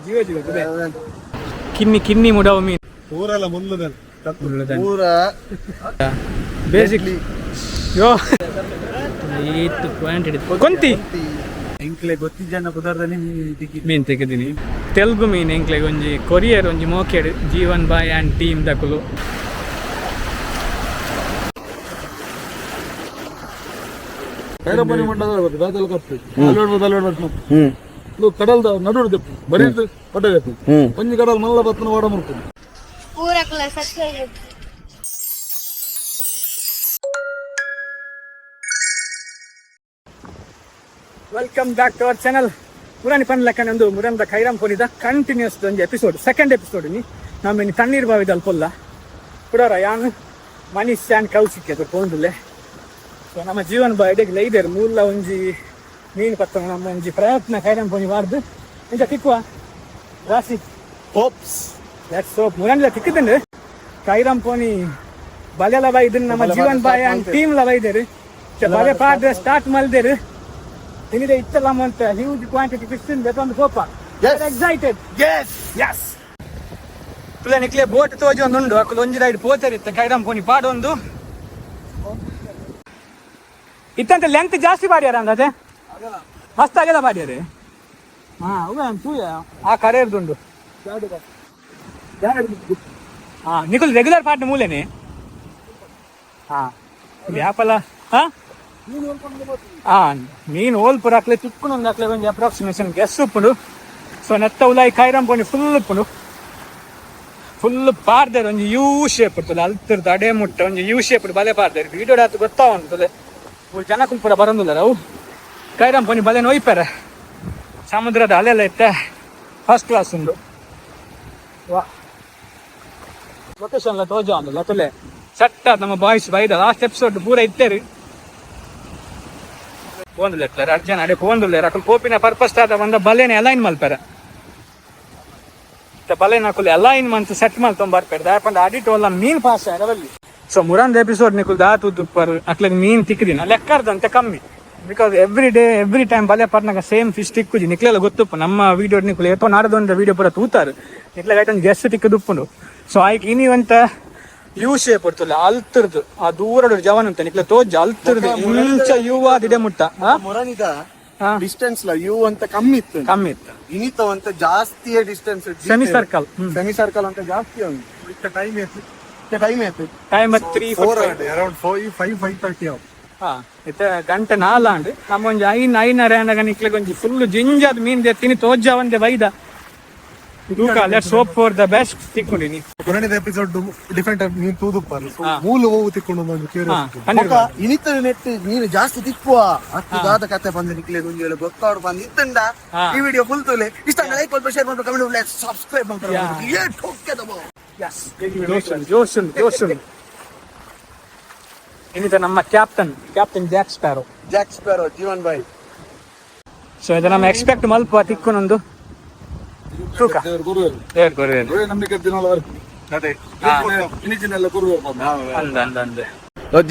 ಜೀವ ಜೀವ ಕಿನ್ನಿ ಕಿನ್ನಿ ಮುಡವ ಮೀನು. ಊರೆಲ್ಲ ಮುಳ್ಳುದಲ್ಲ. ಪೂರ. ಬೇಸಿಕ್ಲಿ ಯೋ ಈತ್ ಕ್ವಾಂಟಿಟಿ ಕೊಂತಿ. ಎಂಕ್ಲೆ ಗೊತ್ತಿಜ್ಜನ ಪದಾರ್ಥನೇ ಮೀನು ತೆಗೆದಿನಿ. ತೆಲುಗು ಮೀನು ಎಂಕ್ಲೆಗ್ ಒಂಜಿ ಕೊರಿಯರ್ ಒಂಜಿ ಮೋಕೆಡ್ ಜೀವನ್ ಬಾಯ್ ಆ್ಯಂಡ್ ಟೀಮ್ ದಕುಲು. ಕೈರಪ್ಪನಿ ಮಂಡಲ ಬೇದಲ್ ಕಪ್ಪು ಅಲ್ವೇಡ್ ಅಲ್ವೇಡ್ ಬರ್ತನ. ಇದು ಕಡಲ್ದ ನಡುಡು ದೆಪ್ಪು ಬರೀ ಪಡ್ಡ ದೆಪ್ಪು ಒಂಜಿ ಕಡಲ್ ಮಲ್ಲ ಬತ್ತನ ವಾಡ murukku. ಊರಕ್ಲ subscribe. Welcome back to our channel. ಮುರಾನಿ ಪನ್ ಲೆಕ್ಕನೆ ಒಂದು ಮುರಂದ ಕೈರಾಮ್ ಪೋನಿದ ಕಂಟಿನ್ಯೂಸ್ ಒಂಜಿ episode, second episode. ನಿ ನಮ್ಮ ಇನಿ ತಣ್ಣೀರ್ ಬಾವಿದ ಅಲ್ಪೊಲ್ಲ ಕುಡಾರ ಯಾನ್ ಮನೀಶ್ ಆ್ಯಂಡ್ ಕೌಶಿಕ್ ಅದು ಪೋಂದುಲ್ಲೆ. ಸೊ ನಮ್ಮ ಜೀವನ ಬಾಯಿಡೆಗ್ ಲೈದೆರ್ ಮೂಲ ಒಂಜಿ ಮೀನು ಪತ್ತನ ನಮ್ಮ ಒಂಜಿ ಪ್ರಯತ್ನ ಕೈರಾಮ್ ಪೋನಿ ವಾರ್ದು ಇಂಚ ತಿಕ್ಕುವ ರಾಸಿ. Hopes. Let's hope. ಮುರಾನಿಲ ತಿಕ್ಕಿದ್ದೇನೆ ಕೈರಾಮ್ ಪೋನಿ ಬಲೆಲ ಬೈದನ್ ನಮ್ಮ ಜೀವನ್ ಬಾಯ್ ಆ್ಯಂಡ್ ಟೀಮ್ ಲ ಬೈದೇರು. ಬಲೆ ಪಾಡ್ರೆ ಸ್ಟಾರ್ಟ್ ಮಲ್ದೇರು. ತಿನ್ನಿದೆ ಇತ್ತಲ್ಲ ಅಂತ huge quantity fish ಒಂದು ಕೋಪ. Yes. Excited. Yes. S ತುಲೆ ನಿಕ್ಲೆ boat ತೋಜಿ ಒಂದು ಉಂಡು. ಅಕುಲು ಒಂಜಿ ರೈಡ್ ಪೋತರಿತ್ತ ಕೈರಾಮ್ ಪೋನಿ ಪಾಡೊಂದು ಇತ್ತಂತೆ. ಲೆಂತ್ ಜಾಸ್ತಿ ಬಾಡಿಯಾರ ಅಂದಾಜೆ ಮಸ್ತ್ ಆಗಲ್ಲ ಬಾಡಿಯಾರೆ. ಹಾ ಅವೇ ತೂಯ ಆ ಕರೆಯರ್ದುಂಡು. ಹಾ ನಿಕುಲ್ ರೆಗ್ಯುಲರ್ ಪಾರ್ಟ್ ಮೂಲೆನೆ. ಹಾ ಯಾಪಲ. ಹಾ ಹಾ ಮೀನು ಓಲ್ಪುರ ಅಕ್ಲೆ ತಿಕ್ಕುನೊಂದು ಅಕ್ಲೆ ಒಂಜಿ ಅಪ್ರಾಕ್ಸಿಮೇಷನ್ ಗೆಸ್ ಉಪ್ಪುಂಡು. ಸೊ ನೆತ್ತ ಉಲಾಯಿ ಕೈರಾಮ್ ಪೋನಿ ಫುಲ್ ಉಪ್ಪುಂಡು. ಫುಲ್ ಪಾರ್ದೆರ್ ಒಂಜಿ ಯು ಶೇಪ್ ಇರ್ತದೆ. ಅಲ್ತಿರ್ದು ಅಡೆ ಮುಟ್ಟ ಒಂಜಿ ಯು ಶೇಪ್ ಬಲೆ ಪಾರ್ದೆರ್. ವಿಡಿಯೋ ಆತು ಗೊತ್ತಾವಂತದೆ. ಜನ ಪೂರ ಬರಂದಿಲ್ಲ. ಅವು ಕೈರಾಮ್ ಪೋನಿ ಬಲೆ ನೋಯ್ಪಾರೆ. ಸಮುದ್ರದ ಅಲೆಲ್ಲ ಇತ್ತೆ ಫಸ್ಟ್ ಕ್ಲಾಸ್ ಉಂಡು. ವಾ ಲೊಕೇಶನ್ ಎಲ್ಲ ತೋಜ ಉಂಡು ಲತುಲೆ ಸೆಟ್. ನಮ್ಮ ಬಾಯ್ಸ್ ಬೈದ ಲಾಸ್ಟ್ ಎಪಿಸೋಡ್ ಪೂರ ಇತ್ತೇರಿ ಪೋಂದುಲ್ಲೆ. ಅರ್ಜನ ಅಡೆ ಪೋಂದುಲ್ಲೆ. ಅಕುಲು ಪೋಪಿನ ಪರ್ಪಸ್ ಆದ ಬಂದ ಬಲೆನೆ ಅಲೈನ್ ಮಲ್ಪೆರ. ಬಲೆನ ಅಕುಲು ಅಲೈನ್ ಮಂತ್ ಸೆಟ್ ಮಲ್ತೊಂದು ಬರ್ಪೆರ್. ದಾಯಪಂಡ ಅಡಿಟ್ ಒಲ್ಲ ಮೀನ್ ಪಾಸ್ ಆರವಲ್ಲಿ. ಸೊ ಮುರಂದ ಎಪಿಸೋಡ್ ನಿಕುಲ್ ದಾತು ತುಪ್ಪರ್ ಅಕ್ಲೆಗ್ ಮೀನ್ ತಿಕ್ಕಿದಿನ ಲೆಕ್ಕರ್ದಂತೆ ಕಮ್ಮಿ, because every day every time ಬಲೆ ಪರ್ನಾಗ ಸೇಮ್ ಫಿಶ್ ತಿಕ್ಕುಜಿ. ನಿಕ್ಲೆಲ್ಲ ಗೊತ್ತುಪ್ಪು. ನಮ್ಮ ವಿಡಿಯೋ ನಿಕುಲು ಏತೋ ನಾಡದೊಂದು ವಿಡಿಯೋ ಪೂರ ತೂತಾರು. ನಿಕ್ಲೆಗ್ ಐಟೊಂದು ಗೆಸ್ಟ್ ತಿಕ್ಕದುಪ್ಪುಂಡು. ಸೊ ಆಯ್ಕೆ ಇನಿ ಒಂತ ಯು ಶೇಪ್ ಇರ್ತಲ್ಲ ಅಲ್ತಿರ್ದು ಆ ದೂರಡು ಜವನ್ ಅಂತ ನಿಕ್ಲೆ ತೋಜ ಅಲ್ತಿರ್ದು ಇಂಚ you ಆದಿಡೆ ಮುಟ್ಟ ಆ? ಮೊರನಿದ ಹಾ. ಡಿಸ್ಟೆನ್ಸ್ ಲ you ಅಂತ ಕಮ್ಮಿ ಇತ್ತು. ಕಮ್ಮಿ ಇತ್ತು. ಇನಿತ ಅಂತ ಜಾಸ್ತಿ distance. Semi circle. Semi circle ಅಂತ ಜಾಸ್ತಿ ಉಂಟು. ಟೈಮ್ ಆಯ್ತು. ಟೈಮ್ ಆಯ್ತು. Time 3. 4, around 5, 5:30 ಅವು. ಹಾ ಇತ್ತೆ ಗಂಟೆ ನಾಲಾಂಡ್. ನಮ್ಮ ಒಂಜಿ ಐನ್ ಐನರೆ ಆಂಡಗ ನಿಕ್ಲೆಗ್ ಒಂಜಿ ಫುಲ್ ಜಿಂಜಾದ್ ಮೀನ್ ದೆತ್ತಿನಿ ತೋಜ ಒಂದೆ ಬೈದ ತೂಕ. Let's hope for the best. ತಿಕ್ಕೊಂಡಿನಿ. ಕೊರಣಿದ episode different ನೀನ್ ತೂದುಪ್ಪಾರು. ಹಾ. ಮೂಲ ಹೋವು ತಿಕ್ಕೊಂಡು ಒಂದು ಕ್ಯೂರಿಯಾಸಿಟಿ. ಪನ್ನೀರ್. ಬೊಕ ಇನಿತ ನೆಟ್ ನೀನು ಜಾಸ್ತಿ ತಿಕ್ಕುವ ಅತ್ತು ದಾದ ಕತೆ ಬಂದು ನಿಕ್ಲೆ ಒಂಜಿ ವೇಳೆ ಗೊತ್ತಾಡು ಬಂದು ಇತ್ತಂಡ ಹಾ. ಈ ವಿಡಿಯೋ ಫುಲ್ ತುಲೆ. ಇಷ್ಟ ಲೈಕ್ ಮಾಡ್ಬೇಕು, ಶೇರ್ ಮಾಡ್ಬೇಕು, ಕಮೆಂಟ್ ಮಾಡ್ಬೇಕು, ಸಬ್ಸ್ಕ್ರೈಬ್ ಮಾಡ್ಬೇಕು. Yeah. ಏ ಠೋಕೆ ದಬೋ. ಜೋಶ್ ಉಂಡು, ಜೋಶ್ ಉಂಡು, ಜೋಶ್ ಉಂಡು. ಇನ್ನಿತ ನಮ್ಮ captain captain Jack sparrow. Jack sparrow Jeevan Bhai. So ಇದು ನಮ್ಮ ಎಕ್ಸ್ಪೆಕ್ಟ್ ಮಲ್ಪ ತಿಕ್ಕುನೊಂದು ತೂಕ. ಗುರುವೇರು. ದೇವ್ರ್ ಕೊರುವೆರ್. ನಂಬಿಕೆ ದಿನಲ ಅದೇ. ಇನಿಚಿನೆಲ್ಲ ಗುರುವೇರು ಬಂದ. ಅಂದ ಅಂದ ಅಂದ.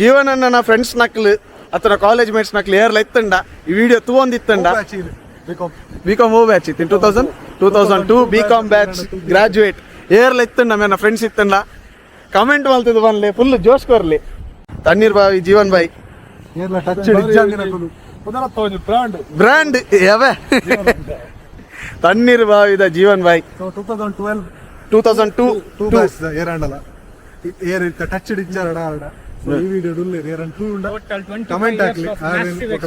ಜೀವನನ್ನ ಫ್ರೆಂಡ್ಸ್ ನಕ್ಲು ಅತನ ಕಾಲೇಜ್ ಮೇಟ್ಸ್ ನಕ್ಲು ಏರ್ಲ ಇತ್ತಂಡ ಈ ವಿಡಿಯೋ ತೂವೊಂದಿತ್ತಂಡ. ಬಿ ಕಾಮ್ ಓ ಬ್ಯಾಚ್ ಇತ್ತು? 2002 B com batch graduate ಏರ್ಲ ಇತ್ತಂಡ ಮೇನ ಫ್ರೆಂಡ್ಸ್ ಇತ್ತಂಡ ಕಮೆಂಟ್ ಮಲ್ತದ ಬನ್ಲೆ. ಫುಲ್ ಜೋಶ್ ಕೊರ್ಲಿ. ತಣ್ಣೀರ್ ಬಾವಿ ಜೀವನ್ ಬಾಯ್. ಏರ್ಲ ಟಚ್ ಪುನರತ್ತ ಬ್ರಾಂಡ್. ಬ್ರ್ಯಾಂಡ್ ಯಾವೆ ತಣ್ಣೀರ್ ಬಾವಿದ ಜೀವನ್ ಬಾಯ್. 2012. 2002. ಟೂ ಬ್ಯಾಚ್ ಏರಾಂಡಲ ಏರ್ ಟಚ್ ಇಜ್ಜಾರಡ ಆರಡ. ಸೊ ಈ ವಿಡಿಯೋ ಡುಲ್ಲೆ ಏರನ್ ಟೂ ಉಂಡ ಟೋಟಲ್ ಕಮೆಂಟ್ ಹಾಕ್ಲಿ.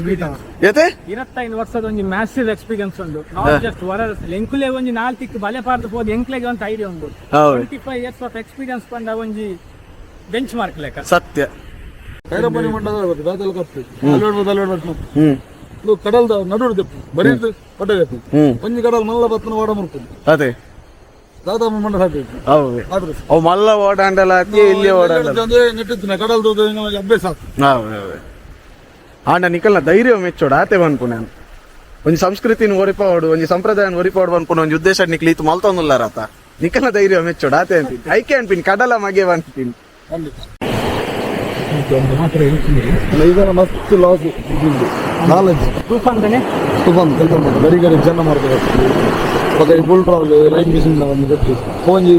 ಮೀಟ್. ಏತೆ. 25 ವರ್ಷದ ಒಂಜಿ ಮ್ಯಾಸಿವ್ ಎಕ್ಸ್ಪೀರಿಯನ್ಸ್ ಉಂಡು. Not just ವರ ಎಂಕುಲೆ ಒಂಜಿ ನಾಲ್ ತಿಕ್ಕು ಬಲೆ ಪಾರ್ದು ಪೋದು ಎಂಕ್ಲೆಗೆ ಒಂದು ಐಡಿಯಾ ಉಂಡು. ಹೌದು. 25 years of experience ಪಂಡ ಒಂಜಿ ಬೆಂಚ್ ಮಾರ್ಕ್ ಲೆಕ್ಕ. ಸತ್ಯ. ಕೈರಪ್ಪನಿ ಮಂಡಲ ಬೇದಲ್ ಕಪ್ಪು ಅಲ್ವೇಡ್ ಅಲ್ವೇಡ್ ಬರ್ತನ. ಹ್ಮ್ ಇದು ಕಡಲ್ದ ನಡುಡು ದೆಪ್ಪು ಬರೀ ಪಡ್ಡ ದೆಪ್ಪು ಹ್ಮ್ ಒಂಜಿ ಕಡಲ್ ಮಲ್ಲ ಬತ್ತನ ವಾಡ ಮುರ್ಕು. ಅದೇ. ದಾದಾ ಮಂಡಲ ಹಾಕಬೇಕು. ಹೌದು. ಆದ್ರೆ ಅವು ಮಲ್ಲ ಓಡಾಂಡಲ ಇಲ್ಲಿ ಓಡಾಂಡಲ. ನೆಟ್ಟಿತ್ತಿನ ಕಡಲ್ದು ಅಭ್ಯಾಸ ಆತು. ಹೌದು ಹೌದು. ಆಂಡ ನಿಕಲ್ನ ಧೈರ್ಯ ಮೆಚ್ಚೋಡು ಆತೆ ಪನ್ಪು ನಾನು. ಒಂಜಿ ಸಂಸ್ಕೃತಿನ ಒರಿಪಾವಡು, ಒಂಜಿ ಸಂಪ್ರದಾಯನ ಒರಿಪಾವಡು ಪನ್ಪುನ ಒಂಜಿ ಉದ್ದೇಶ ನಿಕ್ಲಿ ಇತ್ತು ಮಲ್ತೊಂದುಲ್ಲಾರತ. ನಿಕಲ್ನ ಧೈರ್ಯ ಮೆಚ್ಚೋಡು ಆತೆ ಅಂತೀನಿ. ಐಕೆ ಅನ್ಪಿನಿ ಕಡಲ ಮಗೆ ಅನ್ಪಿನಿ. ಖಂಡಿತ. ಮಾತ್ರ ಹೇಳ್ತೀನಿ. ಇದನ್ನ ಮಸ್ತ್ ಲಾಸ್ ಇದ್ದು ನಾಲೆಜ್. ತೂಫಾನ್ ತಾನೆ? ತುಫಾನ್ ಕೆಲಸ ಮಾಡ್ತಾರೆ, ಗರಿ ಗರಿ ಜನ ಮಾಡ್ತಾರೆ. ಮತ್ತೆ ಈ bull trawl, line fishing ಒಂದು ಗೊತ್ತು, ಒಂಜಿ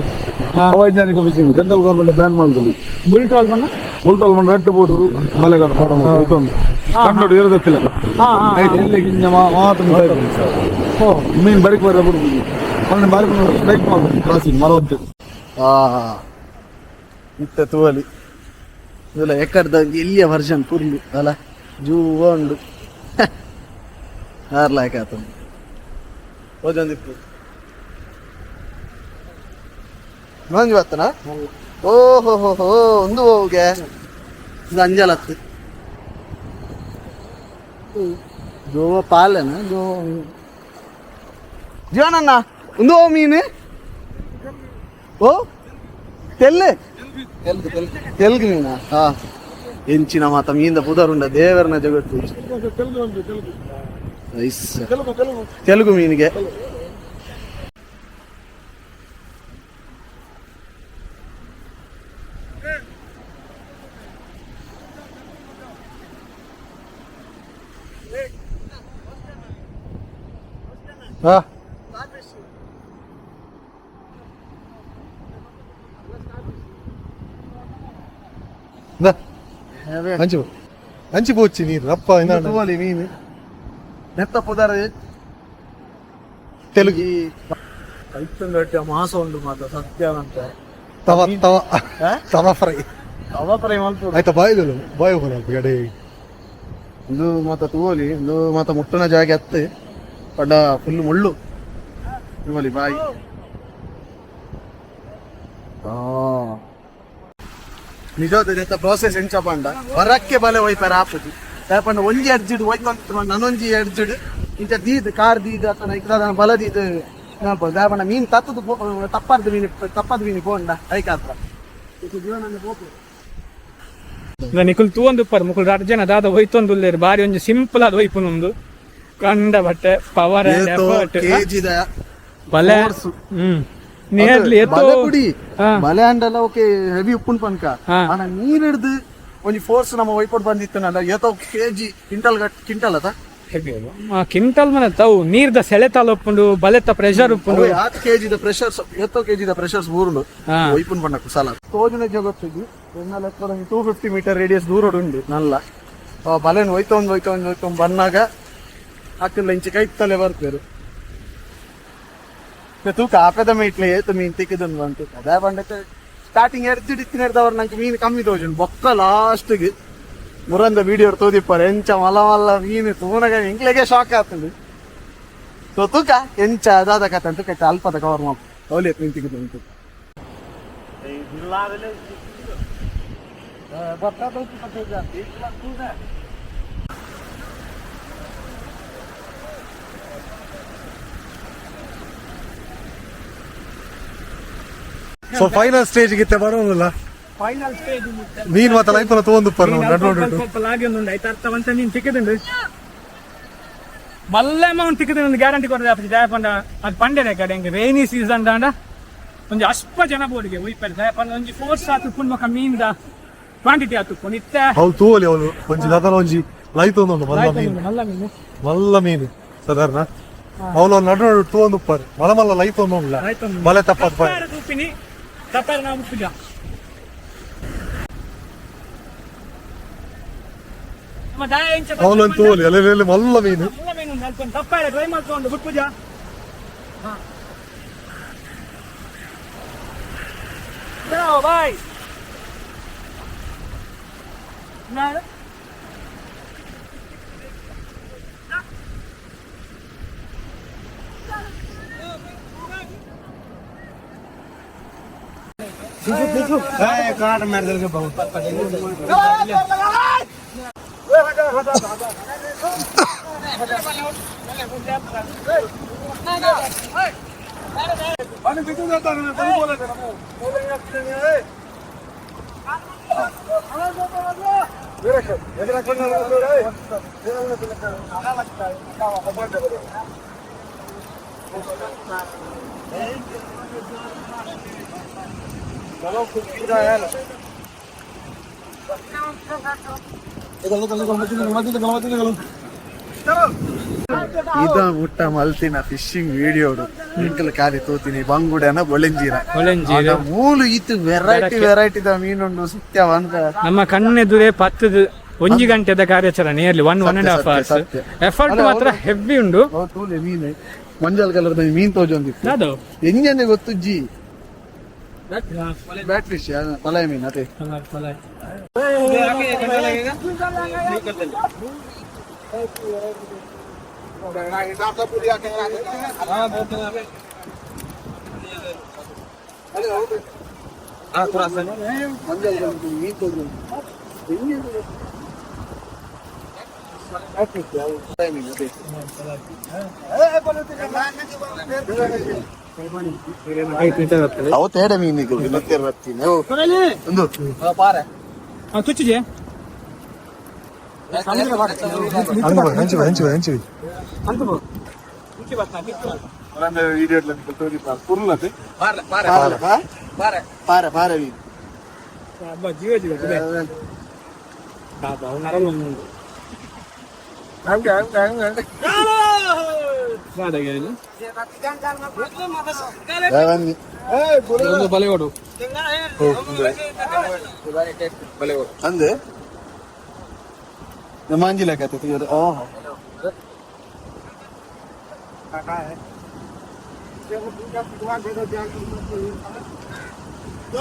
ಅವೈಜ್ಞಾನಿಕ fishing central government ban ಮಾಡುದಿಲ್ಲ. ಬುಲ್ ಟ್ರಾಲ್ ಬಂದ. ಬುಲ್ ಟ್ರಾಲ್ ಮಾಡಿ ರೆಡ್ ಬೋಟ್ ಮಲೆಗಾಡು ಪಾಡ ಇದೊಂದು ಕಣ್ಣೋಡು ಇರೋದಕ್ಕಿಲ್ಲ. ಹಾ ಹಾ ನೈಟ್ ಎಲ್ಲಿ ಗಿಂಜ ಮಾತ್ರ ಮೀನು ಬರಿಕ್ ಬರ ಬಿಡುದು, ಮೊನ್ನೆ ಬಾರಿ ಸ್ಟ್ರೈಕ್ ಮಾಡುದು, ಕ್ರಾಸಿಂಗ್ ಮರವಂತೆ. ಆ ಇತ್ತ ತೂವಲಿ ಇದೆಲ್ಲ ಎಕ್ಕಡ್ದ ಎಲ್ಲಿಯ ವರ್ಷನ್ ಪುರ್ಲು ಅಲ್ಲ, ಜೂವ ಉಂಡು ಹಾರ್ಲಾಯ್ಕ ಆತ ಓಜೊಂದಿಪ್ಪು ಮಂಜು ಬತ್ತನ. ಓ ಹೋ ಹೋ ಹೋ, ಒಂದು ಹೋಗೆ ಇದು ಅಂಜಲತ್ತು ಜೋವ ಪಾಲೆನ ಜೋ ಜೀವನಣ್ಣ ಒಂದು ಓ ಮೀನು ಓ ತೆಲ್ಲೆ ತೆಲುಗು ಮೀನಾ? ಹಾ, ಎಂಚಿನ ಮಾತ ಮೀಂದ ಪುದರುಂಡ ದೇವರನ ಜಗತ್ತು. ನೈಸ್. ತೆಲುಗು ಮೀನಿಗೆ. ಹಾ. ಅಂಚಿ ಅಂಚಿ ಪೋಚಿ ನೀರು ಅಪ್ಪ ಇಂದಾಂಡ. ತೂವಲಿ ಮೀನು ನೆತ್ತ ಪುದರ್. ತೆಲುಗು. ಕೈತುಂದೊಟ್ಟೆ ಮಾಸ ಉಂಡು ಮಾತ ಸತ್ಯವಂತ. ತವ ತವ ತವ ಫ್ರೈ. ತವ ಫ್ರೈ ಮಲ್ಪು. ಆಯ್ತಾ, ಬಾಯ್ ಬಾಯ್ ಹೋಗೋಣ ಗಡೆ. ಒಂದು ಮಾತ ತೂವಲಿ, ಒಂದು ಮಾತ ಮುಟ್ಟುನ ಜಾಗೆ ಅತ್ತೆ ಪಂಡ ಫುಲ್ ಮುಳ್ಳು. ತೂವಲಿ ಬಾಯಿ. ನಿಜವಾದ ನೆತ್ತ ಪ್ರೋಸೆಸ್ ಎಂಚ ಪಂಡ ಬರಕ್ಕೆ ಬಲೆ ಒಯ್ಪಾರ ಆಪುಜಿ. ಪಂಡ ಒಂಜಿ ಅರ್ಜಿಡ್ ಒಯ್ಕೊಂತ ನನೊಂಜಿ ಅರ್ಜಿಡ್ ಇಂಚ ದೀದ್ ಕಾರ್ ದೀದ್ ಅತ್ತನ ಇಕ್ಕದ ಬಲ ದೀದ್ ಪಂಡ ಮೀನ್ ತತ್ತದು ತಪ್ಪಾರ್ದು ಮೀನು ತಪ್ಪದ ಮೀನು ಪೋಂಡ ಐಕಾತ್ರ ಜೀವನ ಪೋಪು. ನಿಕುಲ್ ತೂವೊಂದು ಉಪ್ಪರ್ ಮುಕುಲ್ ರಡ್ಡ್ ಜನ ದಾದ ಒಯ್ತೊಂದುಲ್ಲೆರ್. ಬಾರಿ ಒಂಜಿ ಸಿಂಪಲ್ ಆದ್ ಒಯ್ಪುನೊಂದು ಕಂಡ ಬಟ್ಟೆ power and effort. ಕೆಜಿದ ಬಲೆ. Force. Nearly ಎತ್ತು. ಬಲೆ ಪುಡಿ. ಹಾ. ಬಲೆ ಅಂಡಲ ಓಕೆ, ಹೆವಿ ಉಪ್ಪುನ್ ಪನ್ಕ. ಆನ ನೀರ್ ಹಿಡ್ದು ಒಂಜಿ ಫೋರ್ಸ್ ನಮ್ಮ ವೈಪೋಟ್ ಬಂದಿತ್ತು ನಲ್ಲ, ಏತೋ KG quintal quintal ಅತ. ಕ್ವಿಂಟಲ್ ಮನೆ ತಾವು ನೀರ್ದ ಸೆಳೆತಾಲ ಉಪ್ಪುಂಡು, ಬಲೆತ ಪ್ರೆಷರ್ ಉಪ್ಪುಂಡು. ಆತ್ ಕೆಜಿದ ಪ್ರೆಷರ್ಸ್, ಏತೋ ಕೆಜಿದ ಪ್ರೆಷರ್ಸ್ ಊರುಂಡು. ವೈಪುನ್ ಪಂಡ ಕುಸಾಲ ತೋಜುನ ಜಗತ್ತಿದ್ದು ಎನ್ನ ಲೆಕ್ಕ 250 ಮೀಟರ್ ರೇಡಿಯಸ್ ದೂರ ಉಂಡು ನಲ್ಲ. ಆ ಬಲೆನ್ ಒಯ್ತೊಂದು ಒಯ್ತೊಂದು ಒಯ್ತೊಂದು ಬನ್ನಾಗ ಅಕ್ಕಲ್ಲ ಇಂಚಿ ಕೈತ್ತಲೆ ಬರ್ತಾರೆ. ತೂಕ ಆಪೆದ ಮೀಟ್ಲೆ ಏತು ಮೀನ್ ತಿಕ್ಕಿದನ್ ಬಂತು. ಅದೇ ಬಂಡಕ್ಕೆ ಸ್ಟಾರ್ಟಿಂಗ್ ಎರ್ಜಿಡ್ ಇತ್ತಿನ ನಂಗೆ ಮೀನು ಕಮ್ಮಿ ತೋಜುಂಡು. ಬೊಕ್ಕ ಲಾಸ್ಟ್ಗೆ ಮುರಂದ ವಿಡಿಯೋ ತೋದಿಪ್ಪಾರೆ, ಎಂಚ ಮಲ್ಲ ಮಲ್ಲ ಮೀನು ತೂನಗ ಎಂಕ್ಲೆಗೆ ಶಾಕ್ ಆಗ್ತದೆ. ಸೊ ತೂಕ ಎಂಚ ಅದಾದ ಕತೆ ಅಂತ ಕತೆ ಅಲ್ಪದ ಕವರ್ ಮಾಡು ಅವಲಿ ಮೀನು ತಿಕ್ಕಿದ್ದು ಉಂಟು. So final stage ಗಿತ್ತೆ ಬರೋದಿಲ್ಲ. Final stage. ಮೀನ್ ಮಾತ್ರ ಲೈಫ್ ತಗೊಂಡು ಪರ್ ನಡು ನಡು. ಸ್ವಲ್ಪ ಲಾಗಿ ಒಂದು ಆಯ್ತು ಅರ್ಥ ಅಂತ ನೀನು ತಿಕ್ಕಿದುಂಡು. ಮಲ್ಲ ಅಮೌಂಟ್ ತಿಕ್ಕಿದ್ರೆ ಒಂದು ಗ್ಯಾರಂಟಿ ಕೊಡದೆ ಅಪ್ಪ ದಯಪಂಡ. ಅದು ಪಂಡೆನೆ ಕಡೆ ಹೆಂಗೆ ರೈನಿ ಸೀಸನ್ ದಾಂಡ ಒಂಜಿ ಅಲ್ಪ ಜನ ಬೋಡಿಗೆ ಒಯ್ಪೆರ್ ದಯಪಂಡ ಒಂಜಿ ಫೋರ್ಸ್ ಆತು ಪುಣ್ಮಕ ಮೀನ್ದ ಕ್ವಾಂಟಿಟಿ ಆತು ಇತ್ತ. ಅವ್ಳು ತೂವಲಿ, ಅವಳು ಒಂಜಿ ದಾದನ ಒಂಜಿ ಲೈತ್ ಒಂದೊಂದು ಮಲ್ಲ ಮೀನು. ಮಲ್ಲ ಮೀನು. ಮಲ್ಲ ಮೀನು ಸಾಧಾರಣ ಅವಳು ನಡು ನಡು ತೂವೊಂದು ಉಪ್ಪಾರು ಮಲ್ಲ ಮಲ್ಲ ಲೈತ್ ಒಂದೊಂದು. ಆಯ್ತು. ಬಲೆ ತಪ್ಪದ್ ಬಾಯ್. ತಪ್ಪಾರ ತೂಪಿನಿ ತಪ್ಪಾರ ನಾವು ಉಪ್ಪುಜ. ನಮ್ಮ ದಾಯ ಇಂಚ. ಅವಳು ಒಂದು ತೂವಲಿ ಅಲ್ಲಿ ಅಲ್ಲಿ ಮಲ್ಲ ಮೀನು. ಮಲ್ಲ ಮೀನು ಉಂಡು ಅಲ್ಪ ತಪ್ಪಾರ ಟ್ರೈ ಮಾಡ್ಕೊಂಡು ಬಿಟ್ಪುಜ. ಬಾಯ್. ನಾನು ಇದ ಮುಟ್ಟ ಮಲ್ತಿನ ಫಿಶಿಂಗ್ ವಿಡಿಯೋ ಎಂಕಲ್ ಖಾಲಿ ತೋತೀನಿ ಬಂಗುಡೆನ ಬೊಳೆಂಜೀರ. ಬೊಳೆಂಜೀರ. ಮೂಲು ಇತ್ತು ವೆರೈಟಿ ವೆರೈಟಿ the ಮೀನುಂಡು ಸತ್ಯ ಒಂದ. ನಮ್ಮ ಕಣ್ಣೆದುರೇ ಪತ್ತದ ಒಂಜಿ ಗಂಟೆದ ಕಾರ್ಯಾಚರಣೆ, nearly one one and half hours. ಸತ್ಯ. ಎಫರ್ಟ್ ಮಾತ್ರ ಹೆವಿ ಉಂಡು. ತೂಲೆ ಮೀನು, ಮಂಜಲ್ ಕಲರ್ ಮೀನ್ ತೋಜೊಂದಿತ್ತು. ದಾದೋ? ಎಂಜನೆ ಗೊತ್ತು G, bat fish, ಪಲಾಯ ಮೀನು ಅದೇ. ಮಂಜಲ್ ಕಲರ್ ಮೀನ್ ತೋಜೊಂದು. ಪಲಾಯ ಮೀನು ಅದೇ. ಅವು ತೇಡ ಮೀನಿಗೆ ಬರ್ತೀನಿ ಒಂದು. ತುಚ್ಚಿಜೆ. ಹಂಚಿ ಹಂಚಿ ಹಂಚಿ. ಪಾರೆ ಪಾರೆ ಮೀನು. ಜೀವ ಜೀವ. ಬಲೆಗೋಡು. ಅಂದೆ ಮಾಂಜಿಲ ಕತೆ. ಓಹ್,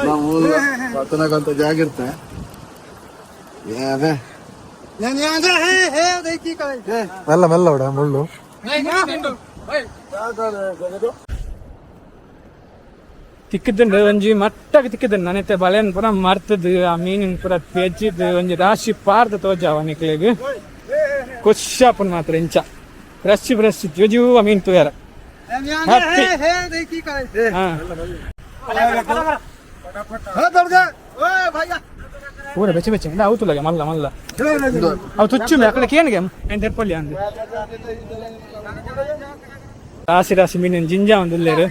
ನಾವು ಪತನಗಂತ ಜಾಗಿರ್ತೆ. ಅದೇ. ಮೆಲ್ಲ ಮೆಲ್ಲ ಹೊಡ ಮುಳ್ಳು. ತಿಕ್ಕಿದ್ದುಂಡು ಒಂಜಿ ಮಟ್ಟಗ್ ತಿಕ್ಕಿದ್ದುಂಡು. ನನೈತೆ ಬಲೆನ್ ಪೂರ ಮರ್ತದು, ಆ ಮೀನಿನ ಪೂರ ತೆಜ್ಜಿದ್ ಒಂಜಿ ರಾಶಿ ಪಾರ್ದ ತೋಜಾವ ನಿಕ್ಲೆಗ್. ಖುಷಿ ಆಪುಂಡು ಮಾತ್ರ. ಇಂಚ ಫ್ರೆಶ್ ಫ್ರೆಶ್ ಜುಜುವ ಮೀನ್ ತೂಯರ ಹ್ಯಾಪಿ. ಹಾ, ಪೂರ ಬೆಚ್ಚ ಬೆಚ್ಚ ಇಂದ ಅವು ತುಲಗೆ ಮಲ್ಲ ಮಲ್ಲ ಅವು ತುಚ್ಚು ಅಕಡೆ ಕೇನಿಗೆ ಏನು ತೆರ್ಪೊಲಿ ಅಂದು. ರಾಶಿ ರಾಶಿ ಮೀನಿನ ಜಿಂಜಾ ಒಂದು ಉಲ್ಲೇರು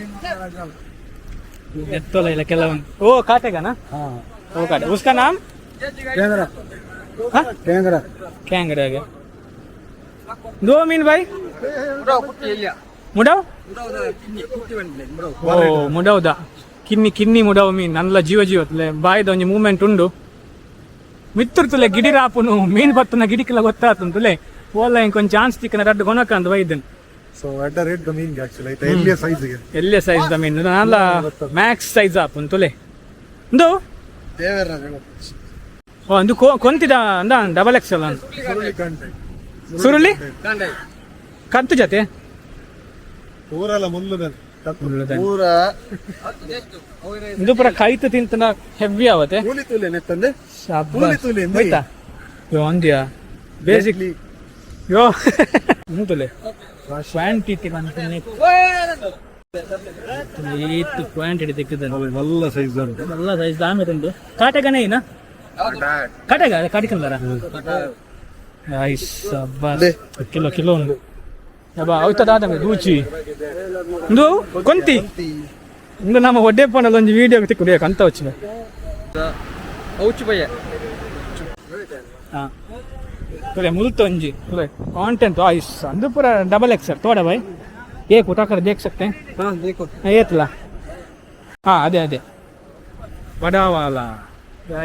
ಎತ್ತೋಲ ಇಲ್ಲ ಕೆಲವೊಂದು. ಓ ಕಾಟೆಗನಾ? ओ काटे, उसका नाम? हाँ? कैंगड़ा के दो मीन भाई. ಮುಡವ್, ಓ ಮುಡವ್ದ ಕಿನ್ನಿ ಕಿನ್ನಿ ಮುಡವ್ ಮೀನ್ ನಲ್ಲ ಜೀವ ಜೀವ ತುಲೆ. ಬಾಯ್ದ ಒಂಜಿ ಮೂವ್ಮೆಂಟ್ ಉಂಡು ಮಿತ್ತುರ್ತುಲೆ. ಗಿಡಿರಾಪುನು ಮೀನ್ ಪತ್ತುನ ಗಿಡಿಕ್ಲ ಗೊತ್ತಾತುಂಟುಲೆ. ಓಲ್ಲ ಇಂಕೊಂಚ ಚಾನ್ಸ್ ತಿಕ್ಕನ ರಡ್ಡು ಗೊನಕ ಅಂದ್ ಬೈದನ್. So at the rate the mean actually ಐತೆ ಎಲ್ಲಿಯ ಸೈಜ್ಗೆ. ಎಲ್ಲೇ ಸೈಜ್ the ಮೀನ್ ನಲ್ಲ ಮ್ಯಾಕ್ಸ್ ಸೈಜ್ ಆಪುನ್ ತುಲೆ ಇಂದು. ದೇವರ. ಓ ಅಂದು ಕೊಂತಿದ ಅಂದ ಡಬಲ್ ಎಕ್ಸ್ ಅಲ್ಲ ಅಂದು. ಸುರುಳಿ ಕಂಟೆ. ಸುರುಳಿ ಕಂತು ಜೊತೆ. ಊರಲ್ಲ ಮುಳ್ಳುದ. ಪೂರ. ಇದು ಪೂರ ಕೈತು ತಿಂತನ ಹೆವಿ ಆವತ್ತೆ. ಕೂಲಿ ತೂಲೆ ನೆತ್ತಂದೆ ಕೂಲಿ ತೂಲೆ ಎಂದ? ಹೋಯ್ತಾ? ಯೋ ಅಂದ್ಯಾ ಬೇಸಿಕ್ಲಿ ಯೋ ಉಂಟುಲೆ ಕ್ವಾಂಟಿಟಿ ಬಂತು. ಈತ್ ಕ್ವಾಂಟಿಟಿ ತಿಕ್ಕಿದ್ದಾನೆ. ಮಲ್ಲ ಸೈಜ್ ಉಂಟು. ಎಲ್ಲ ಸೈಜ್ ಆಮೇಲೆ ಉಂಟು. ಕಾಟೆಗನೇ ಏನ ಕಾಟೆಗ ಕಾಟಿಕಲ್ಲಾರ ಐಸ್ ಅಬ್ಬಾ ಕಿಲೋ ಕಿಲೋ ಉಂಡು ಅಬ್ಬಾ ಅವತ್ತದ ಆದ ದೂಚಿ ಇಂದು ಕೊಂತಿ ಇಂದು ನಮ್ಮ ಒಡ್ಡೆ ಪಂಡಲ ಒಂಜಿ ವಿಡಿಯೋ ತಿಕ್ಕು ಅಂತ వచ్చిన. ಹಾಂ ತುಲೆ ಮುಲ್ತ ಒಂಜಿ ತುಲೆ ಕಾಂಟೆಂಟ್ ಐಸ್ ಅಂದು ಪೂರ ಡಬಲ್ ಎಕ್ಸ್ तोड़ा भाई, एक उठाकर देख सकते हैं. हाँ, देखो. ಏತ್ಲ हाँ, अदे अदे बड़ा वाला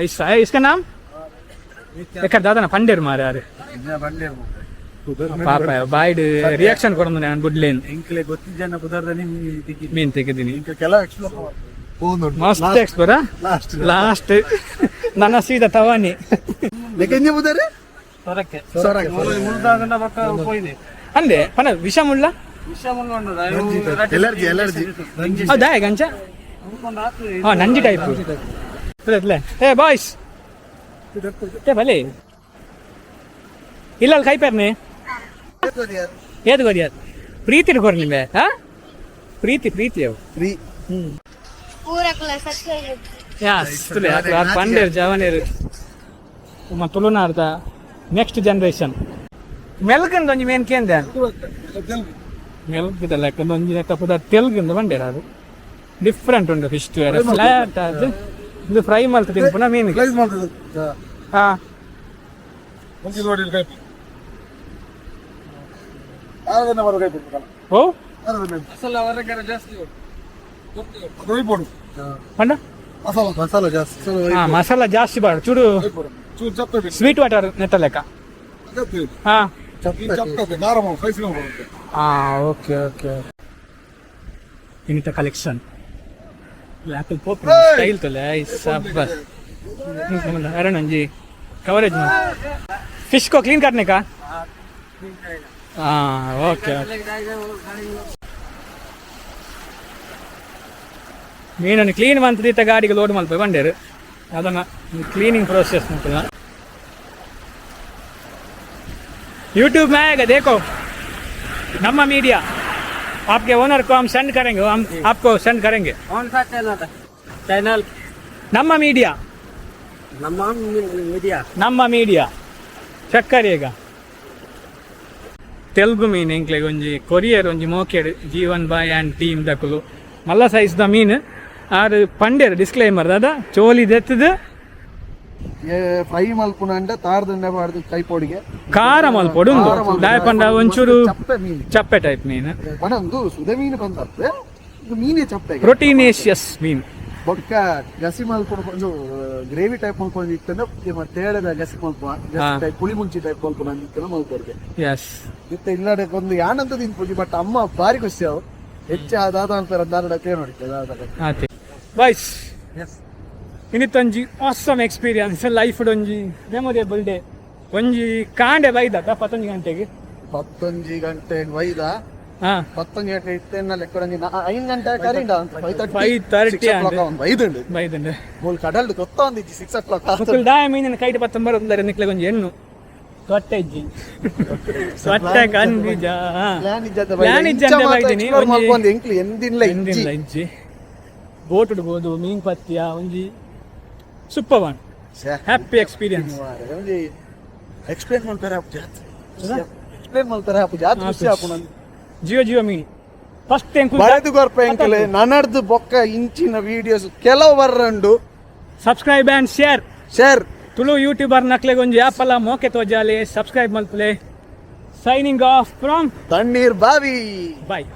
इस इसका नाम ಎಕ್ಕಡ ದಾದನ ಪಂಡೇರ್ ಮಾರೆ ಅರೆ. ಪಾಪ ಬಾಯ್ಡ್ ರಿಯಾಕ್ಷನ್ ಕೊಡೋದು ನಾನು ಬುಡ್ಲೇನ್. ಎಂಕ್ಲೆ ಗೊತ್ತಿಜ್ಜನ ಪುದರ್ದ ಮೀನ್ ತೆಗೆದೀನಿ. ಕೆಲವು ಎಕ್ಸ್ಪ್ಲೋರ್. ಮಸ್ತ್ ಎಕ್ಸ್ಪರ. ಲಾಸ್ಟ್. ಲಾಸ್ಟ್ ನನ್ನ ಸೀದಾ ತವಾನಿ. ಲೆಕೆಂಜ ಪುದರ್? ಸೊರಕೆ. ಅಂದೆ ಪನ ವಿಷ ಮುಳ್ಳ. Allergy allergy. ಹೌದಾ ಗಂಚ? ಹಾ, ನಂಜಿ ಟೈಪ್. ಏ ಬಾಯ್ಸ್ ಏ ಭಲೆ ಇಲ್ಲ ಅಲ್ಲಿ ಕೈಪೇರ್ನೆ ಏದು ಗೊರಿಯಾದ ಪ್ರೀತಿ ಕೊರ್ಲಿಂಬೆ. ಹಾ, ಪ್ರೀತಿ ಪ್ರೀತಿ ಅವು. ಫ್ರೀ. ಪೂರಕ್ಲ ಸಬ್ಸ್ಕ್ರೈಬ್. ಯಾಸ್ ತುಲೆ ಪಂಡೇರ್ ಜವನೇರು ನಮ್ಮ ತುಳುನಾಡ್ದ ನೆಕ್ಸ್ಟ್ ಜನರೇಷನ್. ಮೆಲ್ಕಂದ ಒಂಜಿ ಮೇನ್ ಕೇಂದ್ರ ಮೆಲ್ಕದ ಲೆಕ್ಕ ಒಂಜಿ ಲೆಕ್ಕ ಪುದ ತೆಲ್ಗಿಂದ ಬಂಡೇರ. ಅದು ಡಿಫ್ರೆಂಟ್ ಉಂಟು ಫಿಶ್ ಫ್ಲಾಟ್. ಅದು ಇದು ಫ್ರೈ ಮಲ್ತ ತಿನ್ಪುನ ಮೀನು. ಸ್ಲೈಸ್ ಮಾಡ್ತದೆ. ಹಾ. ಒಂಜಿ ದೋಡಿ ಕೈಪು ಆರದನ್ನ ಬರೋ ಕೈಪು. ಓ. ಆರದನ್ನ ಕೈಪೋಡು. ಪಂಡ. ಮಸಾಲ ಮಸಾಲ ಜಾಸ್ತಿ. ಹಾ, ಮಸಾಲ ಜಾಸ್ತಿ ಬಾಡು ಚೂರು. ಕೈಪೋಡು ಚೂರು ಚಪ್ಪೆ. ಸ್ವೀಟ್ ವಾಟರ್ ನೆತ್ತ ಲೆಕ್ಕ. ಹಾ. ಚಪ್ಪೆ ಖಾರ ಸ್ಪೈಸಿ ಬರುತ್ತೆ. ಹಾ, ಓಕೆ ಓಕೆ. ಇನ್ನಿತ ಕಲೆಕ್ಷನ್ ಆಪಲ್ ಪೋಪ್ ಸ್ಟೈಲ್ ತೊಲೆ ಸಬ್ಬಸ್. अरुण जी, कवरेज में फिश को क्लीन करने का. हाँ, ओके. ಮೀನನ್ನು ಕ್ಲೀನ್ ಮಂತದ ಗಾಡಿಗೆ ಲೋಡ್ ಮಲ್ಪ ಬಂಡೇರು. ಅದನ್ನ ಕ್ಲೀನಿಂಗ್ ಪ್ರೋಸೆಸ್ ಮುಕ್ಕುನ. यूट्यूब में आएगा, देखो, नम्मा मीडिया. आपके ओनर को हम सेंड करेंगे, हम आपको सेंड करेंगे. कौन सा चैनल है, चैनल? नम्मा मीडिया. नम्मा मीडिया. ನಮ್ಮ ಮೀಡಿಯಾ ಚೆಕ್ ಕರಿಯಗ. ತೆಲುಗು ಮೀನು ಎಂಕ್ಲೆಗ್ ಒಂಜಿ ಕೊರಿಯರ್ ಒಂಜಿ ಮೋಕೆಡ್ ಜೀವನ್ ಬಾಯ್ ಆ್ಯಂಡ್ ಟೀಮ್ ದಕುಲು. ಮಲ್ಲ ಸೈಜ್ ದ ಮೀನು. ಆರು ಪಂಡೇರು ಡಿಸ್ಕ್ಲೈಮರ್ ದಾದ ಚೋಲಿ ದೆತ್ತದು. ಫ್ರೈ ಮಲ್ಪುನಂಡ ತಾರ್ದಂಡೆ ಪಾಡ್ದು ಕೈಪೊಡಿಗೆ. ಖಾರ ಮಲ್ಪೊಡು ಉಂದು ದಾಯ ಪಂಡ ಒಂಚೂರು. ಚಪ್ಪೆ ಮೀನು. ಚಪ್ಪೆ ಟೈಪ್ ಮೀನು. ಪಂಡ ಉಂದು ಸುದೆ ಮೀನು ಬಂದತ್ತೆ, ಇದು ಮೀನೇ ಚಪ್ಪೆ. ಪ್ರೋಟೀನೇಷಿಯಸ್ ಮೀನು. ಬೊಕ್ಕ ಗಸಿ ಮಲ್ಪುನು ಒಂದು ಗ್ರೇವಿ ಟೈಪ್ ಮಲ್ಪೊಂದು ಇತ್ತಂದ್ರೆ ತೇಳದ ಗಸಿ ಮಲ್ಪ, ಗಸಿ ಟೈಪ್, ಪುಳಿ ಮುಂಚಿ ಟೈಪ್ ಮಲ್ಪುನ ಇತ್ತಂದ್ರೆ ಮಲ್ಪೊಡ್ಗೆ. ಎಸ್. ಇತ್ತ ಇಲ್ಲಡೆ ಒಂದು ಯಾನಂತ ತಿನ್ಪುಜಿ, ಬಟ್ ಅಮ್ಮ ಬಾರಿ ಖುಷಿ ಅವು ಹೆಚ್ಚು ದಾದ ಅಂತಾರೆ ದಾದ ನೋಡಿ ದಾದ. ಆತೆ ಬಾಯ್ಸ್, ಇನ್ನಿತ್ತೊಂಜಿ ಆಸಮ್ ಎಕ್ಸ್ಪೀರಿಯನ್ಸ್, ಲೈಫ್ ಒಂಜಿ ಮೆಮೊರೇಬಲ್ ಡೇ. ಒಂಜಿ ಕಾಂಡೆ ಬೈದ 11 ಗಂಟೆಗೆ. 11 ಗಂಟೆ ವೈದ. ಹಾ. 11 ಗಂಟೆ ಇತ್ತೇನ ಲೆಕ್ಕಡೊಂಜಿ 5 ಗಂಟೆ ಕರಿಂಡ. 5:30. 5:30. ಬೈದುಂಡು. ಬೈದಂಡೆ. ಮೂಲು ಕಡಲ್ಡ್ ಗೊತ್ತ ಒಂದಿಜ್ಜಿ, 6 ಓ ಕ್ಲಾಕ್. ಮುಕ್ಕುಲ್ ದಾಯ ಮೀನಿನ ಕೈಟ್ ಪತ್ತೊಂಬರ ನಿಕ್ಲೆ ಒಂಜಿ ಎಣ್ಣು ತೊಟ್ಟೆ ಇಜ್ಜಿ, ತೊಟ್ಟೆ ಕಂದಿಜ. ಪ್ಲಾನ್ ಇಜ್ಜಂತೆ. ಪ್ಲಾನ್ ಇಜ್ಜಂತೆ ಬೈದಿನಿ. ಮಲ್ಪೊಂದು ಎಂಕ್ಲು ಎಂದಿನ್ಲ ಇಜ್ಜಿ. ಎಂದಿಲ್ಲ ಇಜ್ಜಿ. ಬೋಟ್ ಇಡ್ಬೋದು, ಮೀನ್ ಪತ್ತಿಯ ಒಂಜಿ ಸೂಪರ್ ಒನ್. ಛೆ. Happy experience. ಒಂಜಿ ಎಕ್ಸ್ಪ್ಲೇನ್ ಮಲ್ಪೆರೆ ಆಪುಜಿ, ಎಕ್ಸ್ಪ್ಲೇನ್ ಮಲ್ಪೆರೆ ಆಪುಜಿ, ಆತ್ ಖುಷಿ ಆಪುಂಡು. ಜಿಯೋ ಜಿಯೋ ಮೀನ್ ಫಸ್ಟ್ ಟೈಮ್. ಬರೆದು ಕೊರ್ಪ ಎಂಕಲೆ ನನರ್ದು ಬೊಕ್ಕ ಇಂಚಿನ ವಿಡಿಯೋಸ್ ಕೆಲವು ಬರ್ರಂಡು. Subscribe and share. Share. Tulu YouTuber ನಕ್ಲೆಗ್ ಒಂಜಿ ಆಪಲ ಮೋಕೆ ತೋಜಾಲೆ, subscribe ಮಲ್ಪಲೆ. Signing off from Thanneer Bavi. Bye.